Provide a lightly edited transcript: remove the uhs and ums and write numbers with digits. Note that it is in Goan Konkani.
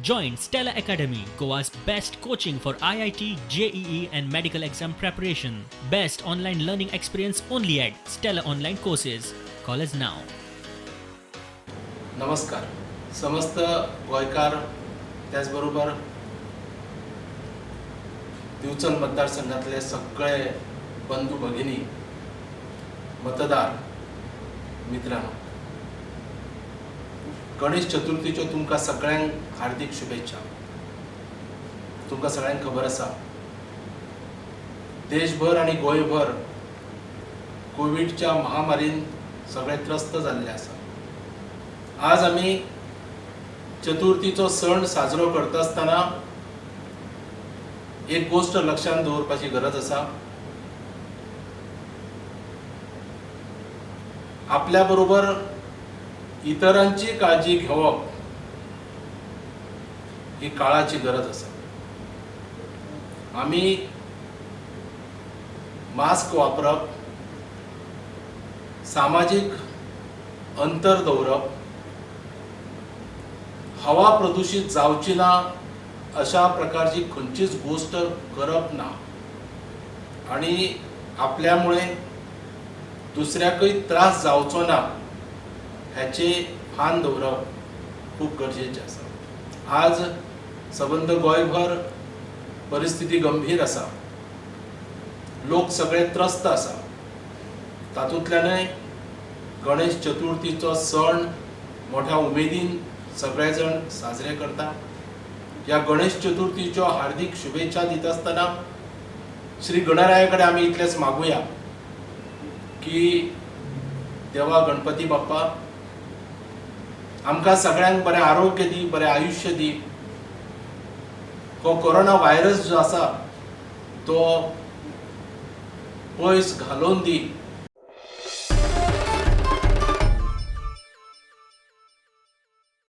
Join Stella Academy, Goa's best coaching for IIT, JEE, and medical exam preparation. Best online learning experience only at Stella Online Courses. Call us now. नमस्कार समस्त गोंयकार, त्याचबरोबर दिवचल मतदारसंघातले सगळे बंधू भगिनी, मतदार मित्रांनो, गणेश चतुर्थीच्यो तुमकां सगळ्यांक हार्दीक शुभेच्छा. तुमकां सगळ्यांक खबर आसा, देशभर आनी गोंयभर कोविडच्या महामारीन सगळे त्रस्त जाल्ले आसा. आज आमी चतुर्थीचो सण साजरो करता आसतना एक गोश्ट लक्षांत दवरपाची गरज आसा. आपल्या बरोबर इतरांची काळजी घेवप ही काळाची गरज आसा. आमी मास्क वापरप, सामाजीक अंतर दवरप, हवा प्रदूषित जावची ना अशा प्रकारची खंयचीच गोश्ट करप ना आनी आपल्यामुळे दुसऱ्याकय त्रास जावचो ना ह्याचे भान दवरप खूब गरजेचें आसा. आज सबंद गोंयभर परिस्थिती गंभीर आसा, लोक सगळे त्रस्त आसा. तातूंतल्यानय गणेश चतुर्थीचो सण मोठ्या उमेदीन सगळे जाण साजरे करता. ह्या गणेश चतुर्थीच्यो हार्दीक शुभेच्छा दिता आसतना श्री गणराया कडेन आमी इतलेंच मागुया की देवा गणपती बाप्पा आमकां सगळ्यांक बरें आरोग्य दी, बरें आयुश्य दी. हो कोरोना व्हायरस जो आसा तो पयस घालोवन दी